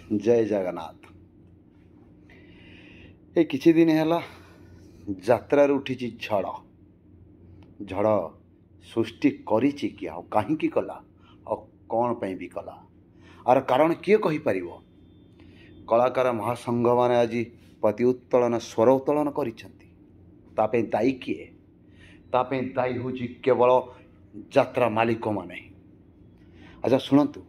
ଜୟ ଜଗନ୍ନାଥ। ଏ କିଛି ଦିନ ହେଲା ଯାତ୍ରାରୁ ଉଠିଛି ଝଡ଼। ଝଡ଼ ସୃଷ୍ଟି କରିଛି କିଏ, ଆଉ କାହିଁକି କଲା, ଆଉ କ'ଣ ପାଇଁ ବି କଲା, ଆର କାରଣ କିଏ କହିପାରିବ? କଳାକାର ମହାସଂଘମାନେ ଆଜି ପ୍ରତି ଉତ୍ତୋଳନ ସ୍ୱର ଉତ୍ତୋଳନ କରିଛନ୍ତି। ତା ପାଇଁ ଦାୟୀ କିଏ? ତା ପାଇଁ ଦାୟୀ ହେଉଛି କେବଳ ଯାତ୍ରା ମାଲିକମାନେ। ଆଚ୍ଛା ଶୁଣନ୍ତୁ,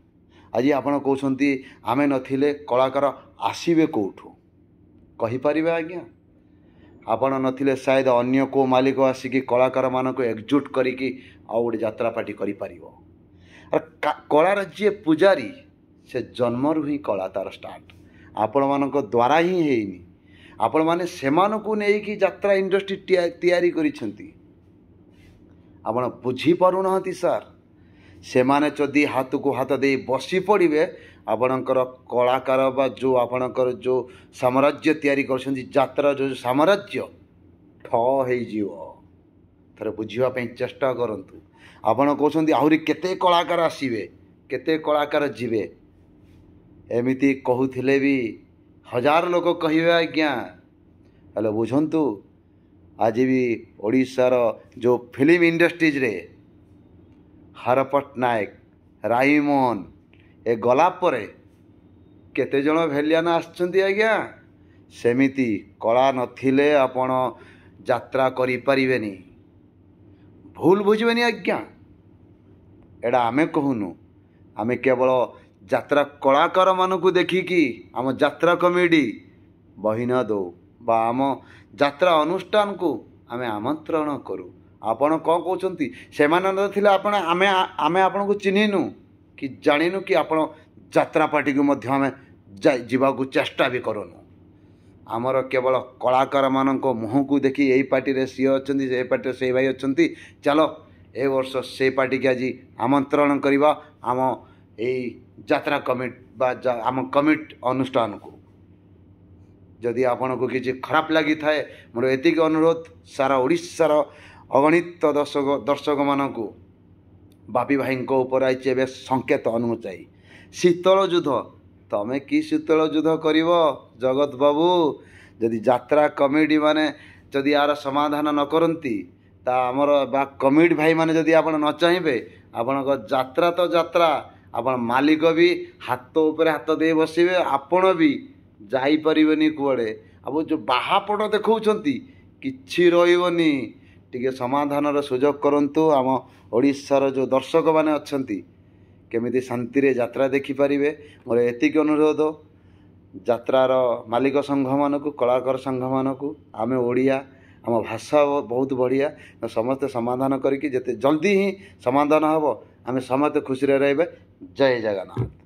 ଆଜି ଆପଣ କହୁଛନ୍ତି ଆମେ ନଥିଲେ କଳାକାର ଆସିବେ କେଉଁଠୁ? କହିପାରିବେ ଆଜ୍ଞା? ଆପଣ ନଥିଲେ ସାୟଦ ଅନ୍ୟ କେଉଁ ମାଲିକ ଆସିକି କଳାକାରମାନଙ୍କୁ ଏକଜୁଟ କରିକି ଆଉ ଗୋଟେ ଯାତ୍ରା ପାର୍ଟି କରିପାରିବ। କଳାର ଯିଏ ପୂଜାରୀ, ସେ ଜନ୍ମରୁ ହିଁ କଳା ତା'ର ଷ୍ଟାର୍ଟ। ଆପଣମାନଙ୍କ ଦ୍ୱାରା ହିଁ ହେଇନି। ଆପଣମାନେ ସେମାନଙ୍କୁ ନେଇକି ଯାତ୍ରା ଇଣ୍ଡଷ୍ଟ୍ରି ତିଆରି କରିଛନ୍ତି। ଆପଣ ବୁଝିପାରୁନାହାନ୍ତି ସାର୍। ସେମାନେ ଯଦି ହାତକୁ ହାତ ଦେଇ ବସି ପଡ଼ିବେ, ଆପଣଙ୍କର କଳାକାର ବା ଯେଉଁ ଆପଣଙ୍କର ଯେଉଁ ସାମ୍ରାଜ୍ୟ ତିଆରି କରୁଛନ୍ତି, ଯାତ୍ରା ଯେଉଁ ସାମ୍ରାଜ୍ୟ ଠ ହେଇଯିବ। ଥରେ ବୁଝିବା ପାଇଁ ଚେଷ୍ଟା କରନ୍ତୁ। ଆପଣ କହୁଛନ୍ତି ଆହୁରି କେତେ କଳାକାର ଆସିବେ, କେତେ କଳାକାର ଯିବେ। ଏମିତି କହୁଥିଲେ ବି ହଜାର ଲୋକ କହିବେ ଆଜ୍ଞା। ହେଲେ ବୁଝନ୍ତୁ, ଆଜି ବି ଓଡ଼ିଶାର ଯେଉଁ ଫିଲ୍ମ ଇଣ୍ଡଷ୍ଟ୍ରିଜରେ ହର ପଟ୍ଟନାୟକ, ରାଇମୋହନ ଏ ଗଲା ପରେ କେତେଜଣ ଭେଲିଆନ ଆସିଛନ୍ତି ଆଜ୍ଞା। ସେମିତି କଳା ନଥିଲେ ଆପଣ ଯାତ୍ରା କରିପାରିବେନି। ଭୁଲ ବୁଝିବେନି ଆଜ୍ଞା, ଏଇଟା ଆମେ କହୁନୁ। ଆମେ କେବଳ ଯାତ୍ରା କଳାକାରମାନଙ୍କୁ ଦେଖିକି ଆମ ଯାତ୍ରା କମିଟି ବହିନ ଦେଉ ବା ଆମ ଯାତ୍ରା ଅନୁଷ୍ଠାନକୁ ଆମେ ଆମନ୍ତ୍ରଣ କରୁ। ଆପଣ କ'ଣ କହୁଛନ୍ତି? ସେମାନେ ନଥିଲେ ଆପଣ ଆମେ ଆମେ ଆପଣଙ୍କୁ ଚିହ୍ନିନୁ କି ଜାଣିନୁ କି ଆପଣ ଯାତ୍ରା ପାର୍ଟିକୁ ମଧ୍ୟ ଆମେ ଯିବାକୁ ଚେଷ୍ଟା ବି କରୁନୁ। ଆମର କେବଳ କଳାକାରମାନଙ୍କ ମୁହଁକୁ ଦେଖି ଏଇ ପାର୍ଟିରେ ସିଏ ଅଛନ୍ତି, ସେ ପାର୍ଟିରେ ସେଇ ଭାଇ ଅଛନ୍ତି, ଚାଲ ଏ ବର୍ଷ ସେଇ ପାର୍ଟିକି ଆଜି ଆମନ୍ତ୍ରଣ କରିବା ଆମ ଏଇ ଯାତ୍ରା କମିଟି ବା ଆମ କମିଟି ଅନୁଷ୍ଠାନକୁ। ଯଦି ଆପଣଙ୍କୁ କିଛି ଖରାପ ଲାଗିଥାଏ, ମୋର ଏତିକି ଅନୁରୋଧ ସାରା ଓଡ଼ିଶାର ଅଗଣିତ ଦର୍ଶକମାନଙ୍କୁ, ବାପି ଭାଇଙ୍କ ଉପରେ ଆଇଛି ଏବେ ସଂକେତ ଅନୁଯାୟୀ ଶୀତଳ ଯୁଦ୍ଧ। ତମେ କି ଶୀତଳ ଯୁଦ୍ଧ କରିବ ଜଗତ ବାବୁ? ଯଦି ଯାତ୍ରା କମିଟି ମାନେ ଯଦି ଆର ସମାଧାନ ନ କରନ୍ତି, ତା ଆମର ବା କମିଟି ଭାଇମାନେ ଯଦି ଆପଣ ନ ଚାହିଁବେ, ଆପଣଙ୍କ ଯାତ୍ରା ତ ଯାତ୍ରା, ଆପଣ ମାଲିକ ବି ହାତ ଉପରେ ହାତ ଦେଇ ବସିବେ, ଆପଣ ବି ଯାଇପାରିବେନି କୁଆଡ଼େ। ଆଉ ଯେଉଁ ବାହାପଟ ଦେଖାଉଛନ୍ତି, କିଛି ରହିବନି। ଟିକେ ସମାଧାନର ସୁଯୋଗ କରନ୍ତୁ। ଆମ ଓଡ଼ିଶାର ଯେଉଁ ଦର୍ଶକମାନେ ଅଛନ୍ତି କେମିତି ଶାନ୍ତିରେ ଯାତ୍ରା ଦେଖିପାରିବେ, ମୋର ଏତିକି ଅନୁରୋଧ ଯାତ୍ରାର ମାଲିକ ସଂଘମାନଙ୍କୁ, କଳାକାର ସଂଘମାନଙ୍କୁ। ଆମେ ଓଡ଼ିଆ, ଆମ ଭାଷା ବହୁତ ବଢ଼ିଆ। ସମସ୍ତେ ସମାଧାନ କରିକି ଯେତେ ଜଲ୍ଦି ହିଁ ସମାଧାନ ହେବ, ଆମେ ସମସ୍ତେ ଖୁସିରେ ରହିବେ। ଜୟ ଜଗନ୍ନାଥ।